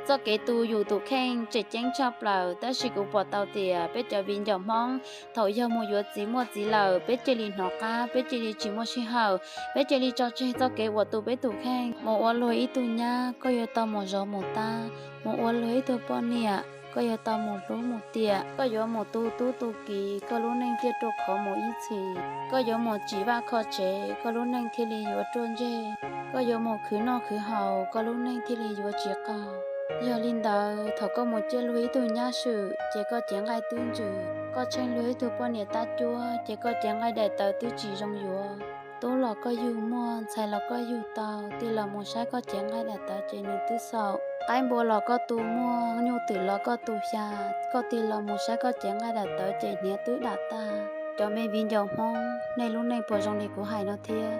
Txoj kev tu yus tus kheej tseem ceeb tshaj plaws, tab sis kuv pom tau tias peb cov viv ncaus Hmoob thaum yog mus yuav txiv muaj txiv lawm, peb cia li hnov qab, peb cia li tsis muaj sij hawm, peb cia li tso tseg txoj kev uas tu peb tus kheej. Mus ua luag ib tug nyab, koj yuav tau mus zov mus tab. Mus ua luag ib tug poj niam, koj yuav tau mus hlub mus tiam. Koj yuav mus tu tub tu kiv, koj lub neej thiaj ruaj khov mus ib txhis. Koj yuav mus tsim vaj kho tsev, koj lub neej thiaj li yuav ruaj ntseg. Koj yuav mus khwv noj khwv haus, koj lub neej thiaj li yuav tsis qaug. Yog li ntawd, thaum koj mus ciaj luag ib tug nyab swm, ces koj cev nqaij twb ntsws. Koj tsheej luag ib tug poj niam tab cuab, ces koj cev nqaij daim tawv twb tsis zoo yuav. Tub los koj yug muaj, ntxhais los koj yug tau, tig los mus saib koj cev nqaij daim tawv ces nws twb xaum. Qaib npua los koj tu muaj, nyuj twm los koj tu xya, koj tig los mus saib koj cev nqaij daim tawv ces hniav twb dam tag. Cov me viv ncaus Hmoob, nej lub neej puas zoo li kuv hais no thiab?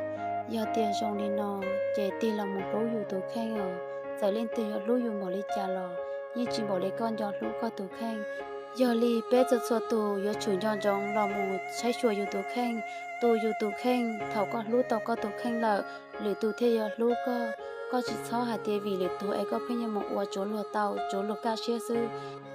Yog tias zoo li no, ces tig los mus hlub yus tus kheej os. Txawm leej twg yuav hlub yus npaum li cas los yeej tsis npaum li koj nco hlub koj tus kheej. Yog li peb txhua txhua tus yuav tsum nco ntsoov los mus saib xyuas yus tus kheej, tu yus tus kheej. Thaum koj hlub tau koj tus kheej lawm, lwm tus thiaj yuav hlub koj. Koj tsis txhob hais tias vim lwm tus es koj pheej yuav mus ua tsuav luag tau, tsuav luag kaj siab xwb.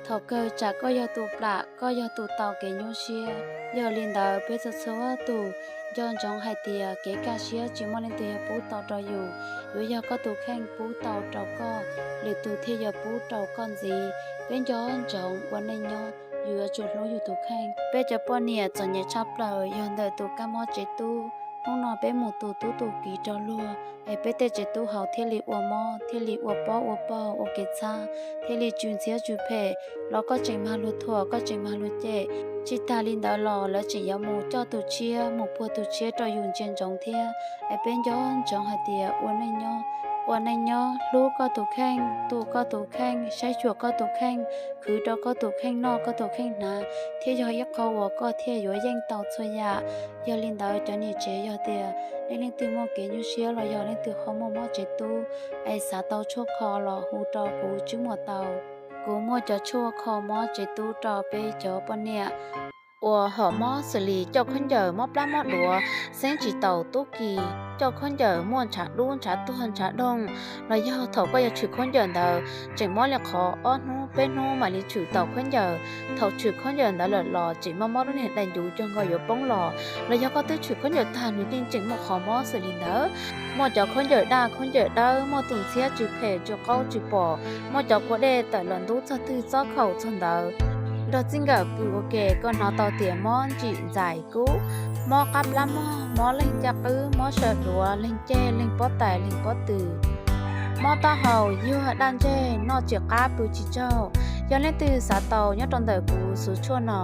Thaum kawg tsam koj yog tus plam, koj yog tus tau kev nyuaj siab. Yog li ntawd peb txhua txhua tus nco ntsoov hais tias kev kaj siab tsis muaj leej twg yuav pub tau rau yus, yuav yog koj tus kheej pub tau rau koj, lwm tus thiaj yuav pub rau koj ntxiv. Peb nco ntsoov ua neej nyob, yus yuav tsum hlub yus tus kheej. Peb cov poj niam txom nyem tshaj plaws yog ntawm tus kab mob tsev tub. Hnub no peb mus tu tub tu kiv rau luag, es peb tej tsev tub hauv thiaj li ua mob, thiaj li ua pob ua paug ua kev txhab, thiaj li tsw ntxhiab tsw phem. Los koj tseem mag luag thuam, koj tseem mag luag cem. Tsis tas li ntawd los lawv tseem yuav mus coj tus tshiab, mus puag tus tshiab rau yus ntsia ntsoov thiab. Es peb nco ntsoov hais tias ua neej nyob, ua neej nyob hlub koj tus kheej, tu koj tus kheej, saib xyuas koj tus kheej, khwv rau koj tus kheej noj, koj tus kheej hnav, thiaj yog ib qho uas koj thiaj yuav yeej tau txhua yam. Yog li ntawd cov niam tsev, yog tias nej leej twg muaj kev nyuaj siab los yog leej twg ho muaj mob tsev tub, es xav tau tshuaj kho los hu rau kuv Tswb Muas tau. Kuv muaj cov tshuaj kho mob tsev tub rau peb cov poj niam uas hom mob xws li coj khaub ncaws mob plab mob duav, xeeb tsis taus tub ki, coj khaub ncaws muaj ntshav dub ntshav tuag ntshav doog, los yog thaum koj yuav tshwm khaub ncaws ntawd tseem mob li qhov ob hnub peb hnub mam li tshwm tau khaub ncaws. Thaum tshwm khaub ncaws ntawd lawm los tseem mob mob lub niag daim ncuv cog nkaus yuav poob los, los yog koj twb tshwm khaub ncaws tag nws yeej tseem muaj qhov mob xws li ntawd. Muaj cov khaub ncaws daj khaub ncaws dawb, muaj tus ntxhiab tsw phem tsw qaub tsw pom, muaj cov kua dej tawm los ntub txog twg txob khaum txog ntawd. Nrog txij nkawm pw ua ke koj hnov tau tias mob ntsim ntxais kub, mob qab plab mog, mob leeg ncaj qwb, mob saw duav, leeg ceg, leeg pob tais, leeg pob tw, mob taub hau, yuag daj ntseg, noj tsis qab pw tsis tsaug. Yog leej twg xav tau nyob rau ntawm kuv xuv tshuaj no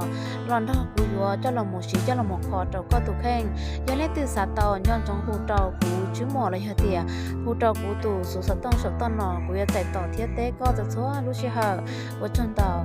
los nrog kuv yuav coj los mus siv coj los mus kho rau koj tus kheej. Yog leej twg xav tau nco ntsoov hu rau kuv Tswb Muas los yog tias hu rau kuv tus xuv xov tooj saum toj no, kuv yuav txais tos thiab teb koj txhua txhua lub sij hawm. Ua tsaug ntau.